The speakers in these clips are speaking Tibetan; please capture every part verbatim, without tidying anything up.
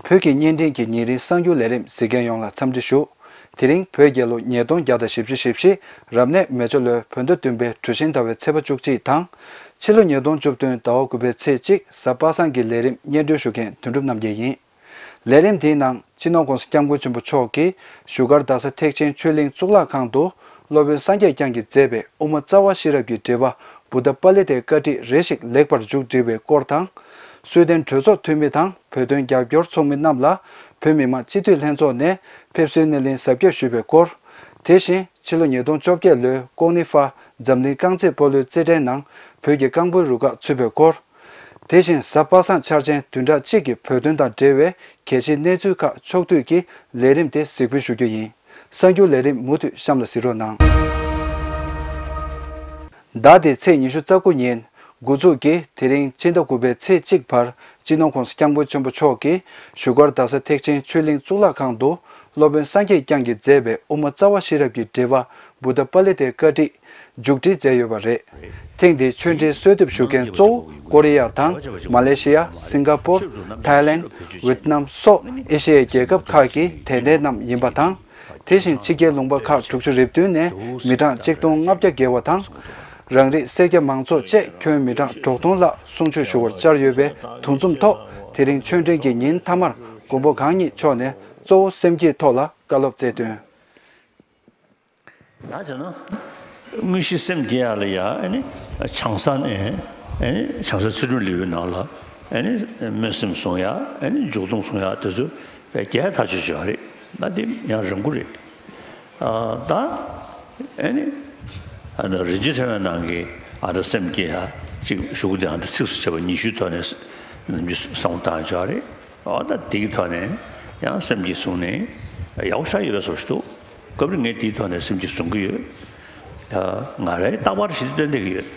བོད་ཀྱི་བརྙན་འཕྲིན་གྱི་ཉིན་རེའི་གསར་འགྱུར་ལས་རིམ་གཟིགས་མཁན་ཡོངས་ལ་འཚམས་འདྲི་ཞུ། དེ་རིང་བོད་རྒྱལ་ལོ་ཉིས་སྟོང་བརྒྱ་དང་བཞི་བཅུ་ཞེ་བཞི། རབ་གནས་མེ་བྱ་ལོའི་བོད་ཟླ་བདུན་པའི་གྲུ་བཞིན་ཟླ་བའི་ཚེས་པ་བཅུ་གཅིག་དང་། ཕྱི་ལོ་ཉིས་སྟོང་བཅུ་བདུན་ཟླ་བ་དགུ་པའི་ཚེས་གཅིག་གཟའ་པ་སངས་ཀྱི་ལས་རིམ་སྙན་སྒྲོན་ཞུ་མཁན་དོན་གྲུབ་རྣམ་རྒྱལ་ཡིན། ལས་རིམ་དེའི་ནང་སྤྱི་ནོར་༸གོང་ས་༸སྐྱབས་མགོན་ཆེན་པོ་མཆོག་གིས་བཞུགས་སྒར་རྡ་ས་ཐེག་ཆེན་ཆོས་གླིང་གཙུག་ལག་ཁང་དུ་སློབ་དཔོན་སངས་རྒྱས་བསྐྱངས་ཀྱིས་མཛད་པའི་དབུ་མ་རྩ་བ་ཤེས་རབ་ཀྱི་འགྲེལ་པ་བུདྡྷ་པཱ་ལི་ཏའི་བཀའ་ཁྲིད་རེ་ཞིག་ལེགས་པར་མཇུག་བསྒྲིལ་བའི་སྐོར་དང་། སུའེ་ཏེན་གྲོས་ཚོགས་འཐུས་མི་དང་བོད་དོན་རྒྱབ་སྐྱོར་ཚོགས་མི་རྣམས་ལ་བོད་མི་མང་སྤྱི་འཐུས་ལྷན་ཚོགས་ནས་ཕེབས་བསུའི་སྣེ་ལེན་གཟབ་རྒྱས་ཞུས་པའི་སྐོར། དེ་བཞིན་ཕྱི་ལོ་ཉིས་སྟོང་བཅོ་བརྒྱད་ལོའི་ཀོང་ནི་ཧྥ་འཛམ་གླིང་རྐང་རྩེད་སྤོ་ལོའི་རྩེད་འགྲན་ནང་བོད་ཀྱི་རྐང་སྤོལ་རུ་ཁག་ཚུད་པའི་སྐོར། དེ་བཞིན་གཟའ་པ་སངས་འཆར་ཅན་བདུན་ཕྲག་གཅིག་གི་བོད་དོན་དང་འབྲེལ་བའི་གལ་ཆེའི་གནས་ཚུལ་ཁག་ཕྱོགས་བསྡུས་ཀྱིས་ལས་རིམ་དེ་གཟིགས་འབུལ་ཞུ་རྒྱུ་ཡིན། གསར་འགྱུར་ལས་རིམ་མུ་མཐུད་གཤམ་ལ་གཟིགས་རོགས་གནང་། ཟླ་འདིའི་ཚེས་ཉི་ཤུ་རྩ་དགུ་ཉིན། འགོ་འཛུགས་ཀྱིས་དེ་རིང་སྤྱི་ཟླ་དགུ་པའི་ཚེས་གཅིག་བར་སྤྱི་ནོར་༸གོང་ས་༸སྐྱབས་མགོན་ཆེན་པོ་མཆོག་གིས་བཞུགས་སྒར་རྡ་ས་ཐེག་ཆེན་ཆོས་གླིང་གཙུག་ལག་ཁང་དུ་སློབ་དཔོན་སངས་རྒྱས་བསྐྱངས་ཀྱིས་མཛད་པའི་དབུ་མ་རྩ་བ་ཤེས་རབ་ཀྱི་འགྲེལ་པ་བུདྡྷ་པཱ་ལི་ཏའི་བཀའ་ཁྲིད་མཇུག་སྒྲིལ་མཛད་ཡོད་པ་རེད། ཐེངས་འདིའི་ཆོས་འབྲེལ་གསོལ་འདེབས་ཞུ་མཁན་གཙོ་བོ་ཀོ་རི་ཡ་དང་མ་ལེ་ཤི་ཡ། སིང་ག་པུར། ཐའི་ལེན། ཝེད་ནམ་སོགས་ཨེ་ཤེ་ཡའི་རྒྱལ་ཁབ་ཁག་གི་དད་ལྡན་རྣམས་ཡིན་པ་དང་། དེ་བཞིན་ཕྱི་རྒྱལ་ལུང་པ་ཁག་དྲུག་ཅུ་རེ་བདུན་ནས་མི་གྲངས་གཅིག་སྟོང་ལྔ་བརྒྱ་བརྒལ་བ་དང་། རང་རིགས་སེར་སྐྱ་མང་ཚོགས་བཅས་ཁྱོན་མི་གྲངས་དྲུག་སྟོང་ལྷག་གསུང་ཆོས་ཞུ་བར་བཅར་ཡོད་པའི་དུས་མཚམས་ཐོག་དེ་རིང་ཆོས་འབྲེལ་གྱི་ཉིན་མཐའ་མར་མགོན་པོ་གང་ཉིད་མཆོག་ནས་གཙོ་བོ་སེམས་བསྐྱེད་ཐོག་ལ་བཀའ་སློབ་སྩལ་དོན། ད་བྱས་ན། དངོས་གཞི་སེམས་བསྐྱེད་ཡག་ལ་ཡ་ཨ་ནི་བྱང་ས་ནས་ཨ་ནི་བྱང་ས་ཚུལ་ཁྲིམས་ལེའུའི་ནང་ལ་ཨ་ནི་སྨོན་སེམས་བཟུང་ཡག་ཨ་ནི་འཇུག་ལྡོག་བཟུང་ཡག་དེ་ཚོ་བས་རྒྱས་ཐག་ཆོད་ཡོད་རེད། ད་དེ་ཡང་རིང་པོ་རེད། ཨ་ད་ཨ་ནི་ཨ་ད་རིན་ཆེན་ཕྲེང་བའི་ནང་གི་ཨ་ད་སེམས་བསྐྱེད་ཡག་ཅིག་གཞུག་གུ་དེ་ཨ་ད་ཚིགས་སུ་བཅད་པ་ཉི་ཤུའི་ཐོག་ནས་ནམ་རྒྱུན་བསམ་བློ་བཏང་ཡག་རེད། ཨ་ད་དེའི་ཐོག་ནས་ཡང་སེམས་བསྐྱེད་བཟུང་ནས་ཡག་པོ་ཞེ་དྲག་ཡོད་པའི་བཟོ་ཞིག་འདུག་སྐབས་རེ་ངས་དེའི་ཐོག་ནས་སེམས་བསྐྱེད་བཟུང་གི་ཡོད། ཨ་ང་རའི་རྟག་པར་ཞི་བདེ་སྟོན་བསྡད་ཀྱི་ཡོད།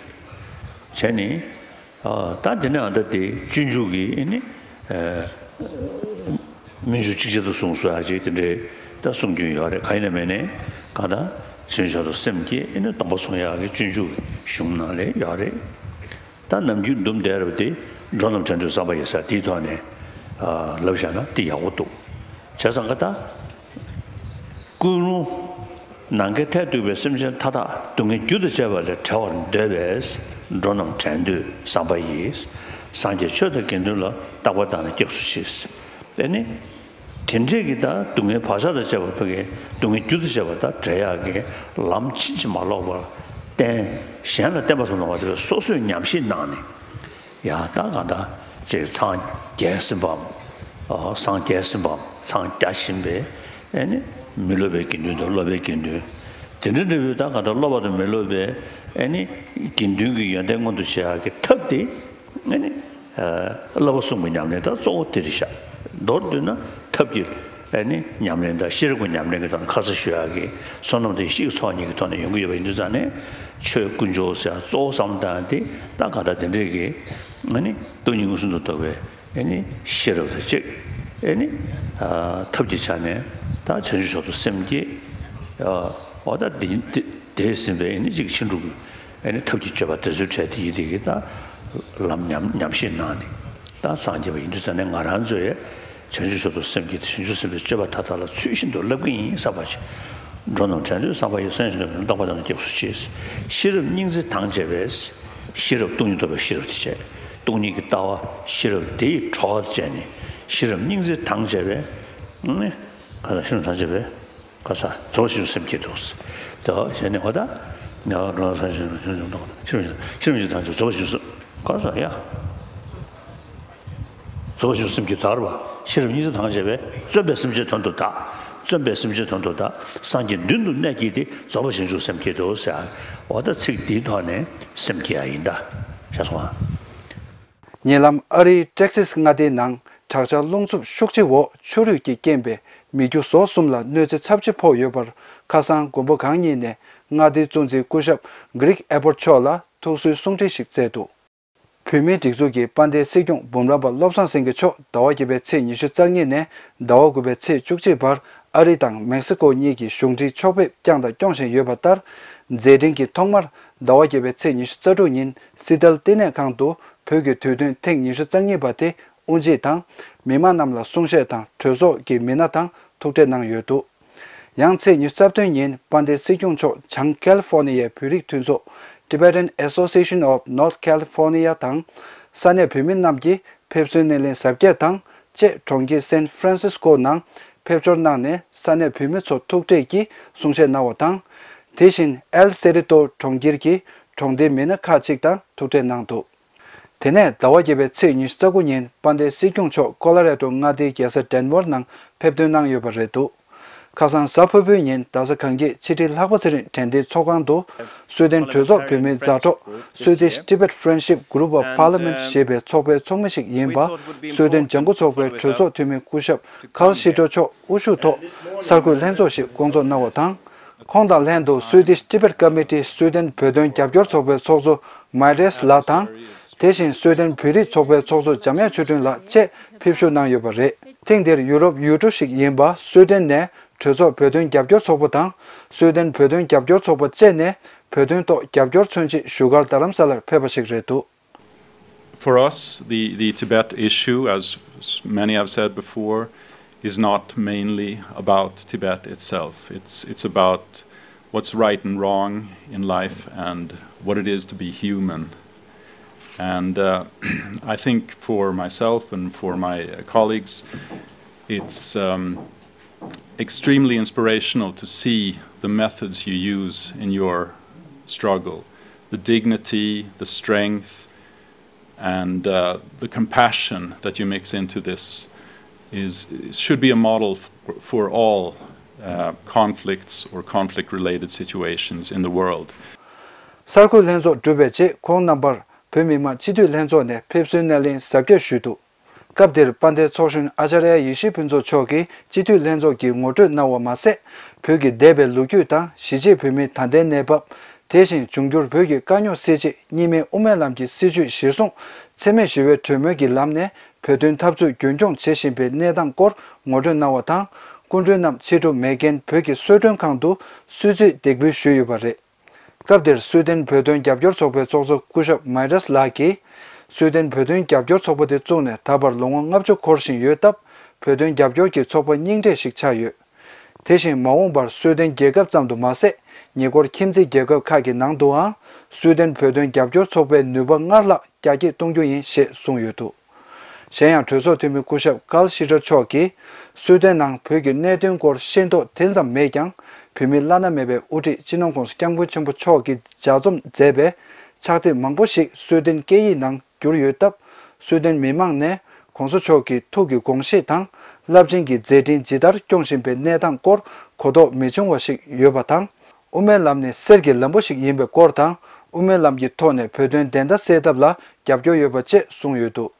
བྱས་ནས་ཨ་ད་དེ་ནས་ཨ་ད་དེ་སྤྱོད་འཇུག་གི་ཨ་ནི་ཨ་སྨོན་འཇུག་ཅིག་ཅར་དུ་གསུངས་སོ་ཡག་ཅིག་དེ་འདྲའི་ད་གསུང་རྒྱུན་ཡོད་རེད། གང་ཡིན་ན་མིན་ནས་གང་ལྟར་བྱང་ཆུབ་མཆོག་ཏུ་སེམས་བསྐྱེད་ཨ་ནི་སྡོམ་པ་བཟུང་ཡག་གི་སྤྱོད་འཇུག་གི་གཞུང་ནང་ལ་ཡོད་རེད། ད་ནམ་རྒྱུན་འདུམ་བསྡད་རབས་དེ་འགྲོ་རྣམས་བྲན་དུ་བསམ་པ་ཡིས་ཟེར་དེའི་ཐོག་ནས་ཨ་ལབ་བཞག་ན་དེ་ཡག་པོ་འདུག་བྱས་ཙང་ཀ་ད། ཀུན་སློང་། ནམ་མཁའི་མཐས་གཏུགས་པའི་སེམས་ཅན་མཐའ་དག་སྡུག་བསྔལ་རྒྱུ་དང་བཅས་པ་ལས་བྲལ་བར་འདོད་པས་འགྲོ་རྣམས་བྲན་དུ་བསམ་པ་ཡིས། སངས་རྒྱས་ཆོས་དང་དགེ་འདུན་ལ་རྟག་པར་བདག་ནི་སྐྱབས་སུ་མཆི། དེ་ནི། དེ་འདྲས་ཀྱི་ད་སྡུག་བསྔལ་བག་ཆགས་དང་བཅས་པ་ཕ་གི་སྡུག་བསྔལ་རྒྱུ་དང་བཅས་པ་ད་བྲལ་ཡག་གི་ལམ་ཕྱིན་ཅི་མ་ལོག་པར་བསྟན། གཞན་ལ་བསྟན་པ་སོགས་གནང་བ་དེ་སོ་སོས་ཉམས་ཞིབ་གནང་ནས། ཡང་ད་གང་ལྟར་ཅིག་སངས་རྒྱས་ཟིན་པའམ། ཨོ་སངས་རྒྱས་ཟིན་པའམ་སངས་རྒྱ་བཞིན་པའི་ཨེ་ནི་མི་སློབ་པའི་དགེ་འདུན་དང་སློབ་པའི་དགེ་འདུན། དེ་འདྲ་འདྲ་བོའི་ད་གང་ལྟར་སློབ་པ་དང་མི་སློབ་པའི་ཨེ་ནི་དགེ་འདུན་གྱི་ཡོན་ཏན་མངོན་དུ་བྱེད་ཡག་གི་ཐབས་དེ་ཨེ་ནི་ཨ་བསླབ་པ་གསུམ་གྱི་ཉམས་ལེན་ད་གཙོ་བོ་དེ་རེད་ཤག་མདོར་བསྡུས་ན་ཐབས་ཀྱི་ཨེ་ནི་ཉམས་ལེན་དང་ཤེས་རབ་ཀྱི་ཉམས་ལེན་གྱི་ཐོག་ནས་ཁ་ཚ་ཞུ་ཡག་གི་བསོད་ནམས་དེ་གཤིས་ཀྱི་ཚོགས་གཉིས་ཀྱི་ཐོག་ནས་ཡོང་གི་ཡོད་པ་ཡིན་དུས་ཙང་ནས་ཆོས་དཀོན་མཆོག་ཟེར་ཡག་གཙོ་བོ་བསམ་བློ་བཏང་ཡག་དེ་ད་གང་ལྟར་དེ་འདྲས་ཀྱི་ཨེ་ནི་སྟོང་ཉིད་མངོན་སུམ་དུ་རྟོགས་པའི། ཨེ་ནི་ཤེས་རབ་དང་གཅིག་ཨེ་ནི་ཨ་ཐབས་ཀྱི་ཆ་ནས་ད་བྱང་ཆུབ་མཆོག་ཏུ་སེམས་བསྐྱེད། ཨ་འོ་ད་དེ་དེ་དེས་ཟིན་པའི་ཨེ་ནི་གཅིག་ཕྱིན་དྲུག་གི་ཨེ་ནི་ཐབས་ཀྱི་སྤྱོད་པ་དེ་ཚོའི་གྲས་དེ་ཡི་དེ་གི་ད་ལམ་ཉམས་ཉམས་བཞེས་གནང་ནས་ད་སངས་རྒྱས་པ་ཡིན་དུས་ཙང་ནས་ང་རང་ཚོས་བྱང་ཆུབ་མཆོག་ཏུ་སེམས་བསྐྱེད་དེ་བྱང་ཆུབ་སེམས་དཔའི་སྤྱོད་པ་མཐའ་དག་ལ་ཚུལ་བཞིན་དུ་བསླབ་ཀྱི་ཡིན་བསམ་པ་ཞིག་འགྲོ་རྣམས་བྲན་དུ་བསམ་པ་ཡིས། སེམས་ཅན་ཐམས་ཅད་རྟག་པར་བདག་ནི་སྐྱབས་སུ་མཆི། ཤེས་རབ་སྙིང་བརྩེ་དང་བཅས་པས། ཤེས་རབ་སྟོང་ཉིད་རྟོགས་པའི་ཤེས་རབ་དེ་བྱས། སྟོང་ཉིད་ཀྱི་ལྟ་བ་ཤེས་རབ་དེ་ཡི་གྲོགས་བྱས་ནས་ཤེས་རབ་སྙིང་བརྩེ་དང་བཅས་པས། ཨ་ནི་ག་ས་ཤེས་རབ་དང་བཅས་པས་ག་ས་རྫོགས་པའི་བྱང་ཆུབ་སེམས་བསྐྱེད་དོ། དེ་བ་བྱས་ནས་འོ་ད་ང་རང་ས་ཤེས་རབ་ཤེས་རབ་དང་བཅས་པས་རྫོགས་པའི་བྱང་ཆུབ་སེམས་ག་ས་ཡ། རྫོགས་པའི་བྱང་ཆུབ་སེམས་བསྐྱེད་དོ། ཤེས་རབ་སྙིང་བརྩེ་དང་བཅས་པས་བརྩོན་པས་སེམས་ཅན་དོན་དུ་བདག་བརྩོན་པས་སེམས་ཅན་དོན་དུ་བདག་སངས་རྒྱས་མདུན་དུ་གནས་བསྐྱེད་དེ། རྫོགས་པའི་བྱང་ཆུབ་སེམས་བསྐྱེད་དོ་ཟེར། འོ་ད་ཚིག་འདིའི་ཐོག་ནས་སེམས་བསྐྱེད་ཡག་ཡིན་ད། ཤེས་སོང་ཨ། ཉེ་ལམ་ཨ་རིའི་ཏེག་སིས་མངའ་སྡེའི་ནང་དྲག་ཆར་རླུང་འཚུབ་ཤུགས་ཆེ་འོག་ཆུ་རུད་ཀྱི་རྐྱེན་པས་མི་རྒྱུ་ཟོག་གསུམ་ལ་གནོད་འཚེ་ཚབས་ཆེ་ཕོག་ཡོད་པར་ཁ་སང་མགོན་པོ་གང་ཉིད་ནས་མངའ་སྡེའི་གཙོ་འཛིན་སྐུ་ཞབས་གྷི་རིག་ཨེ་བོར་མཆོག་ལ་ཐུགས་གསོའི་གསུང་འཕྲིན་ཞིག་བསྩལ་འདུག་བོད་མིའི་སྒྲིག་འཛུགས་ཀྱི་དཔལ་ལྡན་སྲིད་སྐྱོང་འབུམ་རམས་པ་བློ་བཟང་སེང་གེ་མཆོག་ཟླ་བ་བརྒྱད་པའི་ཚེས་ཉི་ཤུ་རྩ་གཉིས་ནས་ཟླ་བ་དགུ་པའི་ཚེས་བཅུ་གཅིག་བར་ཨ་རི་དང་མེག་སི་ཀོ་གཉིས་ཀྱི་གཞུང་འབྲེལ་ཕྱོགས་ཕེབས་བསྐྱངས་དང་སྐྱོང་བཞིན་ཡོད་པ་ལྟར། མཛད་འཕྲིན་གྱི་ཐོག་མར་ཟླ་བ་བརྒྱད་པའི་ཚེས་ཉི་ཤུ་རྩ་དྲུག་ཉིན་སི་ཏལ་བསྟི་གནས་ཁང་དུ་བོད་ཀྱི་དུས་སྟོན་ཐེངས་ཉི་ཤུ་རྩ་གཉིས་པ་དེ་ དབུ་འབྱེད་དང་། མི་མང་རྣམས་ལ་གསུང་བཤད་དང་གྲོས་ཚོགས་ཀྱི་མི་སྣ་དང་ཐུག་འཕྲད་གནང་ཡོད་འདུག། ཡང་ཚེས་ཉི་ཤུ་རྩ་བདུན་ཉིན་དཔལ་ལྡན་སྲིད་སྐྱོང་མཆོག་བྱང་ཀལ་ཧྥོར་ནི་ཡའི་བོད་རིགས་མཐུན་ཚོགས་Tibetan Association of North California དང་ས་གནས་བོད་མི་རྣམས་ཀྱིས་ཕེབས་བསུའི་སྣེ་ལེན་གཟབ་རྒྱས་དང་བཅས་གྲོང་ཁྱེར་སན་ཧྥ་རན་སིས་ཀོ་ནང་ཕེབས་འབྱོར་གནང་ནས་ས་གནས་བོད་མི་ཚོ་ཐུག་འཕྲད་ཀྱིས་གསུང་བཤད་གནང་བ་དང་། དེ་བཞིན་ཨེལ་སེ་རི་ཏོ་གྲོང་ཁྱེར་གྱི་གྲོང་སྡེའི་མི་སྣ་ཁག་ཅིག་དང་ཐུག་འཕྲད་གནང་འདུག། དེ་ནས་ཟླ་བ་བརྒྱད་པའི་ཚེས་ཉི་ཤུ་རྩ་དགུ་ཉིན་དཔལ་ལྡན་སྲིད་སྐྱོང་མཆོག་ཀོ་ལོ་ར་ཌོ་མངའ་སྡེའི་རྒྱལ་ས་ཌེན་ཝར་ནང་ཕེབས་ཐོན་གནང་ཡོད་པ་རེད་འདུག། ཁ་སང་གཟའ་ཕུར་བུའི་ཉིན་རྡ་ས་གངས་སྐྱིད་ཕྱི་དྲིལ་ལྷག་པ་ཚེ་རིང་དྲན་རྟེན་ཚོགས་ཁང་དུ་སུའེ་ཏན་གྲོས་ཚོགས་བོད་མིའི་མཛའ་གྲོགས་Swedish Tibet Friendship Group of Parliament ཞེས་པའི་ཚོགས་པའི་ཚོགས་མི་ཞིག་ཡིན་པ་སུའེ་ཏན་ལྗང་ཁུ་ཚོགས་པའི་གྲོས་ཚོགས་འཐུས་མི་སྐུ་ཞབས་Carl Schlyter མཆོག་དབུ་བཞུགས་ཐོག་གསར་འགོད་ལྷན་ཚོགས་ཤིག་བསྐོང་ཚོགས་གནང་བ་དང་། ཁོང་དང་ལྷན་དུ་Swedish Tibet Committee སུའེ་ཏན་བོད་དོན་རྒྱབ་སྐྱོར་ཚོགས་པའི་ཚོགས་གཙོ་མཱི་རེས་ལགས་དང་། དེ་བཞིན་སུའེ་ཏན་བོད་རིགས་ཚོགས་པའི་ཚོགས་གཙོ་འཇམ་དབྱངས་ཆོས་སྒྲོན་ལགས་བཅས་ཕེབས་ཞུགས་གནང་ཡོད་པ་རེད། ཐེངས་འདིར་ཡུ་རོབ་ཡུལ་གྲུ་ཞིག་ཡིན་པ་སུའེ་ཏན་ནས་གྲོས་ཚོགས་བོད་དོན་རྒྱབ་སྐྱོར་ཚོགས་པ་དང་སུའེ་ཏན་བོད་དོན་རྒྱབ་སྐྱོར་ཚོགས་པ་བཅས་ནས་བོད་དོན་ཐོག་རྒྱབ་སྐྱོར་མཚོན་ཆེད་བཞུགས་སྒར་རྡ་རམ་ས་ལར་ཕེབས་པ་ཞིག་རེད་འདུག། For us, the, the Tibet issue, as many have said before, is not mainly about Tibet itself. It's, it's about what's right and wrong in life and what it is to be human. And uh, I think for myself and for my uh, colleagues, it's um, extremely inspirational to see the methods you use in your struggle, the dignity, the strength, and uh, the compassion that you mix into this is should be a model for, for all uh, conflicts or conflict-related situations in the world. གསར་འགོད་ལྷན་ཚོགས་གྲུབ་པའི་རྗེས་ཁོང་རྣམ་པར་བོད་མི་མང་སྤྱི་འཐུས་ལྷན་ཚོགས་ནས་ཕེབས་བསུའི་སྣེ་ལེན་གཟབ་རྒྱས་ཞུས་འདུག། སྐབས་དེར་དཔལ་ལྡན་ཚོགས་གཞོན་ཨ་ཅཱརྱ་ཡེ་ཤེས་ཕུན་ཚོགས་མཆོག་གིས་སྤྱི་འཐུས་ལྷན་ཚོགས་ཀྱི་ངོ་སྤྲོད་གནང་བ་མ་ཟད། བོད་ཀྱི་འདས་པའི་ལོ་རྒྱུས་དང་གཞིས་བྱེས་བོད་མིའི་ད་ལྟའི་གནས་བབ། དེ་བཞིན་འབྱུང་འགྱུར་བོད་ཀྱི་དཀའ་རྙོག་སེལ་ཆེད་གཉིས་སྨན་དབུ་མའི་ལམ་གྱི་སྲིད་བྱུས་གཞིར་བཟུང་། འཚེ་མེད་ཞི་བའི་གྲོས་མོལ་གྱི་ལམ་ནས་བོད་དོན་འཐབ་རྩོད་རྒྱུན་འཁྱོངས་བྱེད་བཞིན་པའི་གནས་སྟངས་སྐོར་ངོ་སྤྲོད་གནང་བ་དང་། སྐུ་མགྲོན་རྣམས་ཕྱི་དྲོ་མེག་གྷན་བོད་ཀྱི་གསོལ་མགྲོན་ཁང་དུ་གསོལ་ཚིགས་འདེགས་འབུལ་ཞུས་ཡོད་པ་རེད། སྐབས་དེར་སུའེ་ཏན་བོད་དོན་རྒྱབ་སྐྱོར་ཚོགས་པའི་ཚོགས་གཙོ་སྐུ་ཞབས་མཱི་རེས་ལགས་ཀྱིས། སུའེ་ཏན་བོད་དོན་རྒྱབ་སྐྱོར་ཚོགས་པ་དེ་བཙུགས་ནས་ད་བར་ལོ་ངོ་ལྔ་བཅུ་འཁོར་བཞིན་ཡོད་སྟབས། བོད་དོན་རྒྱབ་སྐྱོར་གྱི་ཚོགས་པ་རྙིང་གྲས་ཤིག་ཆགས་ཡོད། དེ་བཞིན་མ་འོངས་པར་སུའེ་ཏན་རྒྱལ་ཁབ་ཙམ་དུ་མ་ཟད། ཉེ་འཁོར་ཁྱིམ་མཚེས་རྒྱལ་ཁབ་ཁག་གི་ནང་དུའང་སུའེ་ཏན་བོད་དོན་རྒྱབ་སྐྱོར་ཚོགས་པའི་ནུས་པ་སྔར་ལྷག་རྒྱ་སྐྱེད་གཏོང་རྒྱུ་ཡིན་ཞེས་གསུངས་ཡོད་འདུག། གཞན་ཡང་གྲོས་ཚོགས་འཐུས་མི་སྐུ་ཞབས་ཀཱལ་ཤི་ཏྲ་མཆོག་གིས། སུའེ་ཏན་ནང་བོད་ཀྱི་གནད་དོན་སྐོར་ཤེས་རྟོགས་དེ་ཙམ་མེད་ཀྱང་། བོད་མིའི་བླ་ན་མེད་པའི་དབུ་ཁྲིད་སྤྱི་ནོར་༧གོང་ས་༧སྐྱབས་མགོན་ཆེན་པོ་མཆོག་གིས་ལྗགས་རྩོམ་མཛད་པའི་ཕྱག་དེབ་མང་པོ་ཞིག་སུའེ་ཏན་སྐད་ཡིག་ནང་བསྒྱུར་ཡོད་སྟབས། སུའེ་ཏན་མི་མང་ནས་༧གོང་ས་མཆོག་གི་ཐུགས་ཀྱི་དགོངས་བཞེད་དང་། རླབས་ཆེན་གྱི་མཛད་འཕྲིན་ཇི་ལྟར་སྐྱོང་བཞིན་པའི་གནས་སྟངས་སྐོར་གོ་རྟོགས་མི་ཆུང་བ་ཞིག་ཡོད་པ་དང་། དབུ་མའི་ལམ་ནི་གསེར་གྱི་ལམ་བུ་ཞིག་ཡིན་པའི་སྐོར་དང་། དབུ་མའི་ལམ་གྱི་ཐོག་ནས་བོད་དོན་བདེན་མཐའ་གསལ་ཐབས་ལ་རྒྱབ་སྐྱོར་ཡོད་པ་བཅས་གསུངས་ཡོད་འདུག།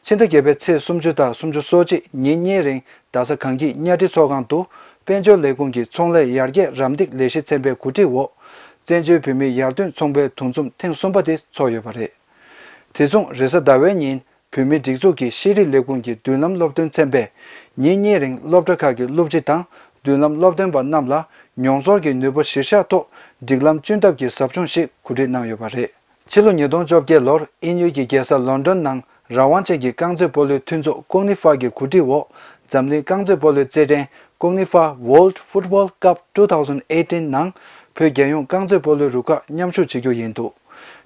ཕྱི་ཟླ་བརྒྱད་པའི་ཚེས་སུམ་ཅུ་དང་སུམ་ཅུ་སོ་གཅིག་ཉིན་གཉིས་རིང་རྡ་ས་གངས་སྐྱིད་གཉའ་ཁྲི་ཚོགས་ཁང་དུ་དཔལ་འབྱོར་ལས་ཁུངས་ཀྱི་ཚོང་ལས་ཡར་རྒྱས་རམ་འདེགས་ལས་གཞི་ཚན་པའི་གོ་སྒྲིག་འོག་བཙན་བྱོལ་བོད་མིའི་ཡར་ཐོན་ཚོང་པའི་འདུ་འཛོམས་ཐེངས་གསུམ་པ་དེ་ཚོགས་ཡོད་པ་རེད། དེ་མཚུངས་རེས་གཟའ་ཟླ་བའི་ཉིན་བོད་མིའི་སྒྲིག་འཛུགས་ཀྱི་ཤེས་རིག་ལས་ཁུངས་ཀྱི་མདུན་ལམ་སློབ་སྟོན་ཚན་པས་ཉིན་གཉིས་རིང་སློབ་གྲྭ་ཁག་གི་སློབ་སྤྱི་དང་མདུན་ལམ་སློབ་སྟོན་པ་རྣམས་ལ་མྱོང་ཚོར་གྱི་ནུས་པ་གཞིར་བཞག་ཐོག་སྒྲིག་ལམ་གཅུན་ཐབས་ཀྱི་ཟབ་སྦྱོང་ཞིག་གོ་སྒྲིག་གནང་ཡོད་པ་རེད། ཕྱི་ལོ་ཉིས་སྟོང་བཅོ་བརྒྱད་ལོར་དབྱིན་ཡུལ་གྱི་རྒྱལ་ས་ལོན་ཌོན་ནང་རང་དབང་ཅན་གྱི་རྐང་རྩེད་སྤོ་ལོའི་མཐུན་ཚོགས་ཀོང་ནི་ཧྥ་གི་གོ་སྒྲིག་འོག་འཛམ་གླིང་རྐང་རྩེད་སྤོ་ལོའི་རྩེད་འགྲན་ཀོང་ནི་ཧྥ་World Football Cup two thousand eighteen ནང་བོད་རྒྱལ་ཡོངས་རྐང་རྩེད་སྤོ་ལོའི་རུ་ཁག་མཉམ་ཞུགས་བྱེད་རྒྱུ་ཡིན་འདུག།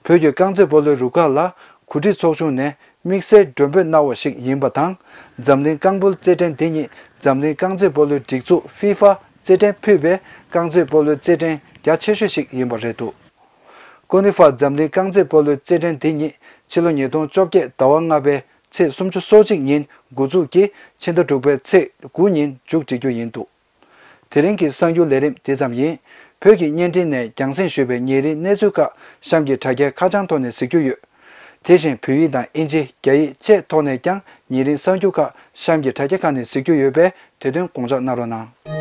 བོད་ཀྱི་རྐང་རྩེད་སྤོ་ལོའི་རུ་ཁག་ལ་གོ་སྒྲིག་ཚོགས་ཆུང་ནས་དམིགས་བསལ་མགྲོན་འབོད་གནང་བ་ཞིག་ཡིན་པ་དང་། འཛམ་གླིང་རྐང་སྤོལ་རྩེད་འགྲན་དེ་ཉིད་འཛམ་གླིང་རྐང་རྩེད་སྤོ་ལོའི་སྒྲིག་འཛུགས་ཧྥི་ཧྥ་རྩེད་འགྲན་ཕུད་པའི་རྐང་རྩེད་སྤོ་ལོའི་རྩེད་འགྲན་རྒྱ་ཆེ་ཤོས་ཤིག་ཡིན་པ་རེད་འདུག། ཀོང་ནི་ཧྥ་འཛམ་གླིང་རྐང་རྩེད་སྤོ་ལོའི་རྩེད་འགྲན་དེ་ཉིད་ཕྱི་ལོ་ཉིས་སྟོང་བཅོ་བརྒྱད་ཟླ་བ་ལྔ་པའི་ཚེས་སུམ་ཅུ་སོ་གཅིག་ཉིན་འགོ་འཛུགས་ཀྱིས་ཕྱི་ཟླ་དྲུག་པའི་ཚེས་དགུ་ཉིན་མཇུག་སྒྲིལ་རྒྱུ་ཡིན་འདུག། དེ་རིང་གི་གསར་འགྱུར་ལས་རིམ་དེ་ཙམ་ཡིན། བོད་ཀྱི་བརྙན་འཕྲིན་ནས་རྒྱང་སྲིང་ཞུས་པའི་ཉིན་རེའི་གནས་ཚུལ་ཁག་གཤམ་གྱི་དྲ་རྒྱའི་ཁ་བྱང་ཐོག་ནས་གཟིགས་རྒྱུ་ཡོད། དེ་བཞིན་བོད་ཡིག་དང་དབྱིན་ཇི། རྒྱ་ཡིག་བཅས་ཐོག་ནས་ཀྱང་ཉིན་རེའི་གསར་འགྱུར་ཁག་གཤམ་གྱི་དྲ་རྒྱ་ཁག་ནས་གཟིགས་རྒྱུ་ཡོད་པས་དེ་དོན་དགོངས་འཇགས་གནང་རོགས་གནང་།